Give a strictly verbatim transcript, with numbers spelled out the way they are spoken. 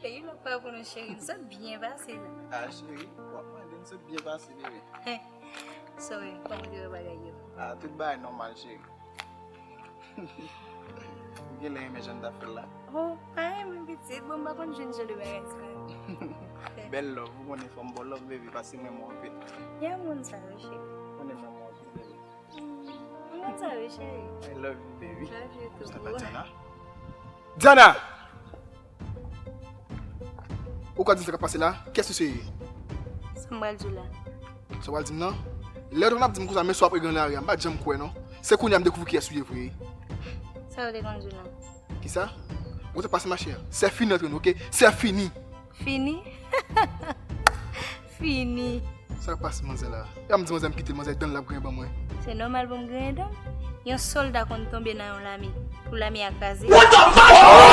Peyi lòk pa pou nou, cheri, m sot byen pase la. Ah, cheri, w ap mande m sot byen pase, bebe. Sorry, kòman te wè bagay yo? Ah, tout bagay nòmal, cheri. Ou genlè renmen jan n t ap fè l la? Oh, pa renmen pitit, bon, m pa konn jwenn jan de bagay sa. Bèl love, ou konnen fò m ba w love, baby, paske m renmen w anpil. Ya moun sa yo, cheri. Ou konnen m renmen w anpil, baby. Mm, m konn sa, wi, cheri. I love you, baby. Love you too, boo. Diana! Diana! Ou ka di m sa k ap pase la? Kiyès misye ye? Sa m pral di w la. Sa w pral di m nan? Lè w t ap di m konsa, men sou ap regle nan lari a, m pa t janm kwè non. Se kounye a m dekouvri kiyès ou ye vre. Sa yo te konn di w nan? Kisa? Ou te pase machè. Se fini antre nou, oke? Se fini! Fini? Fini. Sa k pase manzè la? E a m di manzè m kite l, manzè dan l ap griyen ban mwen. Se nòmal pou m griyen dan m. Yon sòlda konn tonbe nan yon lame pou lame a kraze. What the fuck?